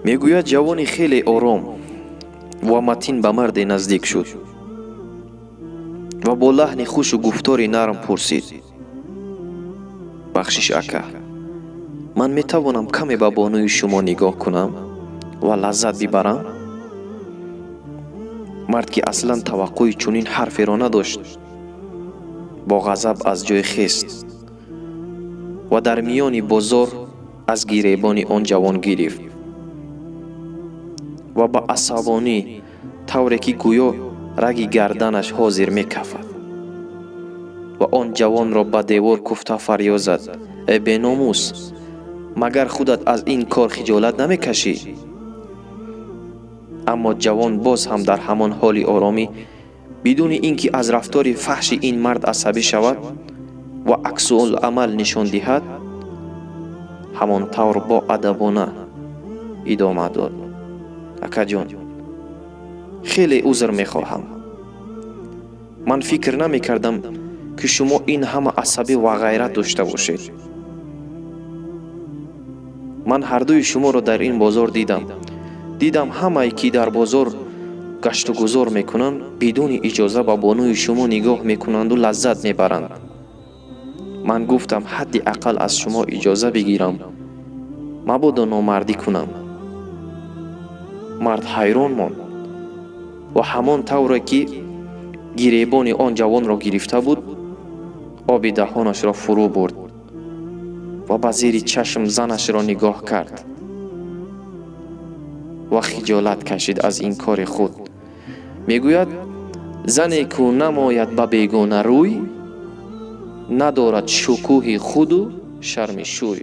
Мегӯяд, ҷавони хеле ором ва матин ба марде наздик шуд ва бо лаҳни хушу гуфтори нарм пурсид: «Бахшиш, ака, ман метавонам каме ба бонуи шумо нигоҳ кунам ва лаззат бибарам?» Мард, ки аслан таваққӯи чунин ҳарферо надошт, бо ғазаб аз ҷой хест ва дар миёни бозор аз гиребони он ҷавон гирифт ва ба асабонӣ, тавре ки гӯё раги гарданаш ҳозир мекафад, ва он ҷавонро ба девор куфта фарёд зад: «Э, беномус, магар худат аз ин кор хиҷолат намекашӣ?» Аммо ҷавон боз ҳам дар ҳамон ҳоли оромӣ, бидуни ин ки аз рафтори фаҳши ин мард асабӣ шавад ва аксуламал нишон диҳад, ҳамон тавр боадабона идома дод: «Акаҷон, хеле узр мехоҳам. Ман фикр намекардам, ки шумо ин ҳама асабӣ ва ғайрат дошта бошед. Ман ҳардуи шуморо дар ин бозор дидам. Дидам, ҳамае, ки дар бозор гаштугузор мекунанд, бидуни иҷоза ба бонуи шумо нигоҳ мекунанду лаззат мебаранд. Ман гуфтам, ҳадди ақал аз шумо иҷоза бигирам, мабодо номардӣ кунам». Мард ҳайрон монд ва ҳамон тавре ки гиребони он ҷавонро гирифта буд, оби даҳонашро фурӯ бурд ва ба зери чашм занашро нигоҳ кард ва хиҷолат кашид аз ин кори худ. Мегӯяд, зане ку намояд ба бегона рӯй, надорад шукӯҳи худу шарми шӯй.